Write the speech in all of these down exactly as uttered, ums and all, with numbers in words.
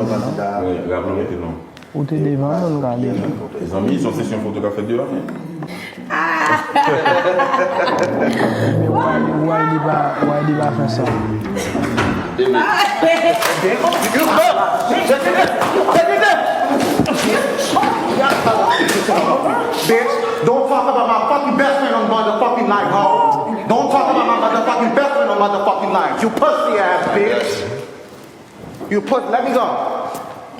Wi, rap lan mete non. Ou te devan moun gade. Mezanmi, se yon sesyon foto k ap fèt deyò. Men why, why li pa, why li pa fè sa? Bitch, don't talk about my fucking best friend on motherfucking live, ho. Don't talk about my motherfucking best friend on motherfucking live. You pussy ass bitch. You put, let me go.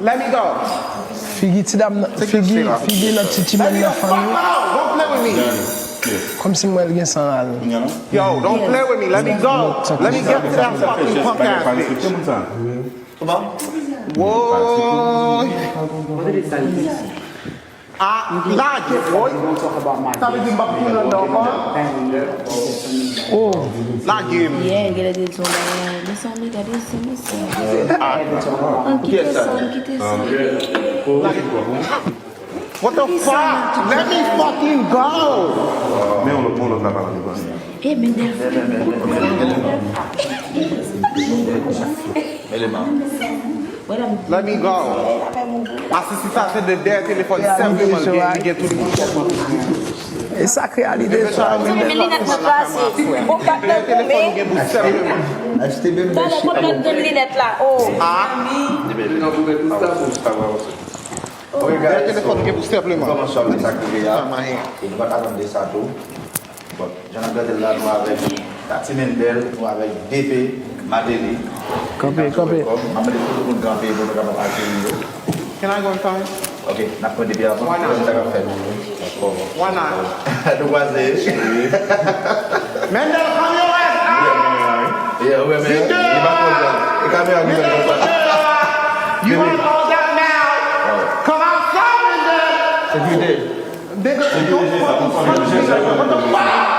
Let me go. Figi ti dam nan, figi, figi lòt ti timoun nan fanmi. Don't play with me. Kòmsi m wè l gen san al. Yo, don't play with me. Let me go. Let me get to that fucking punk ass bitch. Woy. Ah, lage, boy. Sa vle di m p ap tounen anndan ankò? Oh. Lage m. Yeah, gade de zon la. Mezanmi, gade se mesye. An ki fè sa, an ki fè sa. What the fuck? Let me fucking go! Men yon lòt, men yon lòt la pa nan depann. E men Delphine. Eleman. Let me go. Asisi sa se de dèyè telefòn sèlman li gen, li gen tout. E sa k reyalite sa. Men linèt mwen pase. Bon, pa Dèyè telefòn li gen pou sèlman. Talè, kot lòt grenn linèt la? Oh. Dèyè telefòn li gen pou sèlman. Kòman sa w sa k rive a? E nou pa t atann de sa tou. Bon, jan n ap gade l la, nou avèk Tati Mendel, nou avèk D P Mateli. Kanpe, kanpe. M ap mande pou tout moun kanpe pou nou kapab akeyi yo. Can I go inside? Ok, n ap pran D P avan, pou nou sa k ap fèt. Why not? Nou kwaze. Mendel, come your ass out! Yeah, ou renmen? Li pa konn sa. E kamera ki fè l konsa. You wanna hold that now? Come outside, Mendel! Sekirite. Nigga, don't fucking touch me. What the fuck?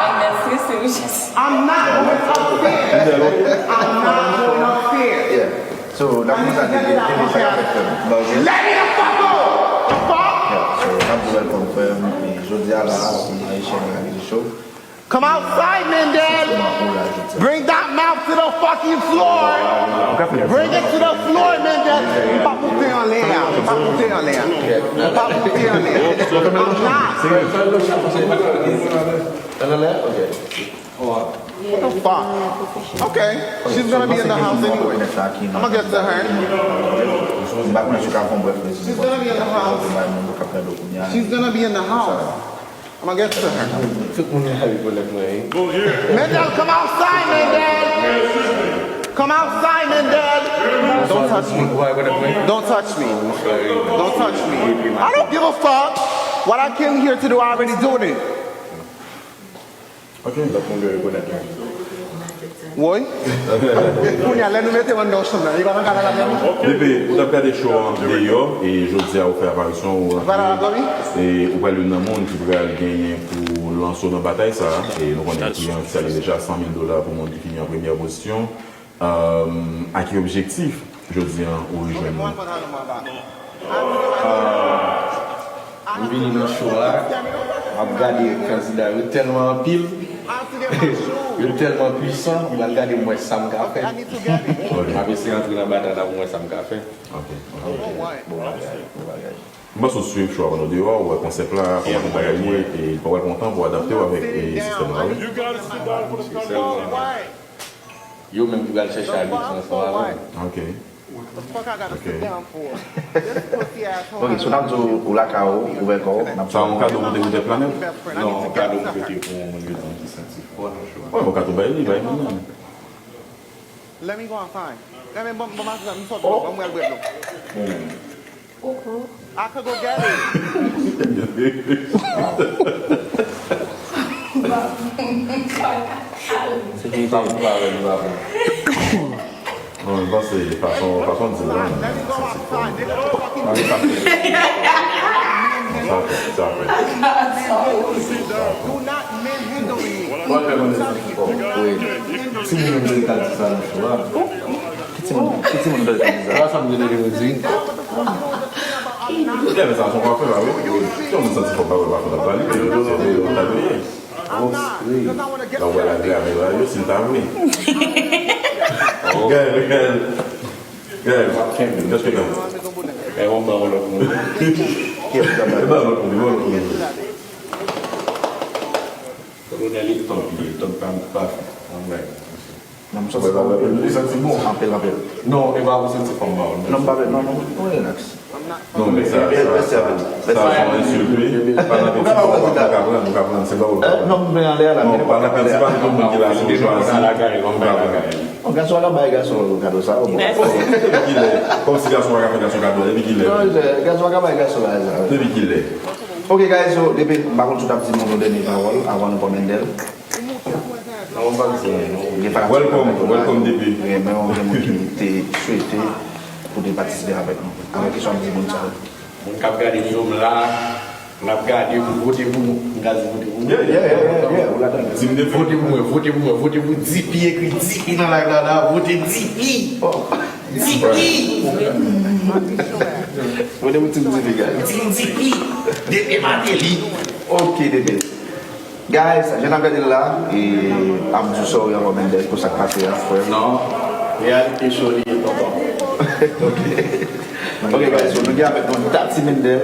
I'm not going upstairs. I'm not going upstairs. Yeah. So, n ap kòmanse ak de de de sa k ap fèt. Let me the fuck go! The fuck? Yeah, so, n ap di welcome frè m. E jodi a la, se Haitian Reality Show. Come outside, Mendel! Bring that mouth to the fucking floor! Bring it to the floor, Mendel! M p ap moute anlè a. M p ap moute anlè a. M p ap moute anlè a. I'm not. Anlè? Ok. What the fuck? Okay, she's gonna be in the house anyway. I'm gonna get to her. She's gonna be in the house. She's gonna be in the house. I'm gonna get to her. Tout moun la rekonèt mwen, wi. Mendel, come outside, Mendel. Come outside, Mendel. Don't touch me. Don't touch me. Don't touch me. I don't give a fuck. What I came here to do, I already doing it. Lòt moun dwe rekonèt mwen. Woy. Kounye a, lè nou mete w anndan yon chanm nan, li pa nan kay la menm? Depi ou t ap gade show an deyò, e jodi a ou fè aparisyon, ou rantre, e ou pral youn nan moun ki pral genyen pou lanse w nan batay sa a. E nou konnen kliyan ki salye deja san mil dola pou moun ki fini an premyè pozisyon. A ki objektif jodi a ou rejwenn nou? M vini nan show a, m ap gade kandida yo tèlman anpil, yo tèlman pwisan, m pral gade m wè sa m ka fè. M ap eseye antre nan batay la pou m wè sa m ka fè. Ok, ok. Bon bagay, bon bagay. M panse w swiv show a pandan w deyò, ou wè konsèp la, kòman tout bagay ye, e li pa pral pran tan pou adapte w avèk e, sistèm la, wi. Se sèlman yo menm ki pral chèche abitye ansanm avè m. Ok. The fuck I gotta sit down for? This pussy asshole. Ok, so n ap di w lakay ou, ouvè kò w, n ap Sa yon kado pou te pou tèt planèt? Non, kado m prete pou yon moun yo di m ki santi fò nan show a. Wè, bon, kado bay li, bay moun nan. Let me go outside. Let me bum bum outside. I'm sorry. I'm gonna break. I could go get it. Sekirite, nou pa wè, nou pa wè. Non, mwen panse fason, fason di l lan, Let me go outside. Nigga, don't fucking sa fè, sa fè. do not manhandle me. Mwen fè mwen santi fò. Wi. Timoun yo dwe ka di sa nan show a. Ki timoun, ki timoun dwe ka di sa? Sa sa m dwe dwe di. Lè men sa son pafè la, wi. Yon moun santi fò pa wè pa fè la valide, yo se de yo ta dwe. I'm not. Because I want to get La wè la grave la, yo si l ta vle. Gèl, gèl. Gèl, kèske nan. Ou ba yon lòt moun. Kiyès ki ap bay? E ba lòt moun, ba lòt moun. Kolonèl Hilton, Hilton pa, pa fè. Anmwey. Non, m santi sa anpil, anpil, anpil. Non, e pa pou santi fanm ba w. Non, m pa vle, non, non, non, relax. Non, men sa, sa, sa, sa se yon ensilt, wi. Pa nan piti mo, ou ka pran, ou ka pran, se pa ou. Non, m vle anlè a la. Non, pa nan piti, se pa tout moun ki la, se ou chwazi. Ou ka pran. Bon, gason pa ka bay gason kado sa, bon. Depi kilè? Kòmsi gason pa ka fè gason kado, depi kilè? Non, gason pa ka bay gason la, sa. Depi kilè? Ok, guys, so, depi, m pa konn si w t ap di moun yon dènye pawòl avan nou kòmande l. Non, m pa di anyen, non. Welcome, welcome, depi. Gen, men yon, gen moun ki te swete pou te patisipe avèk nou. Alò, kisa w ap di moun sa yo? Moun k ap gade nou yo, m la, n ap gade pou vote pou nou. M ka di vote pou nou. Yeah, yeah, yeah, yeah, yeah, ou ladan. Di m depi. Vote pou mwen, vote pou mwen, vote pou D P, ekri D P nan live la, la, vote D P. Oh. D P. Vote pou Team D P, guys. Team D P. D P Martelly. Ok, D P. Guys, jan n ap gade l la, e, ap di w sòri ankò Mendel pou sa k pase a, frè m. Non, reyalite show li ye, tonton. Ok. Ok, guys, so nou gen avèk nou Tati Mendel.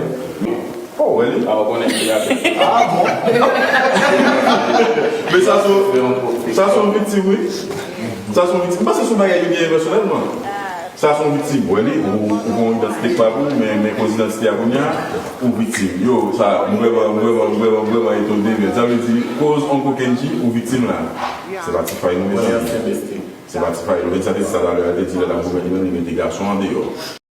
Oh, wè li? Ah, ou konnen ki avèk. Ah, bon? Men sa se, sa se yon viktim, wi. Sa se yon viktim. M panse se yon bagay li genyen pèsonèlman. Sa se yon viktim, wè li, ou, ou gen yon idantite k pa pou ou, men, men koz idantite a kounye a, ou viktim. Yo, sa, m vrèman, m vrèman, m vrèman, m vrèman etone, men sa vle di, koz Uncle Kendji, ou viktim la. Se pa ti fay non, mezanmi. Se pa ti fay non, men sa te di sa talè, te di lè l ap gouvène, li mete gason andeyò.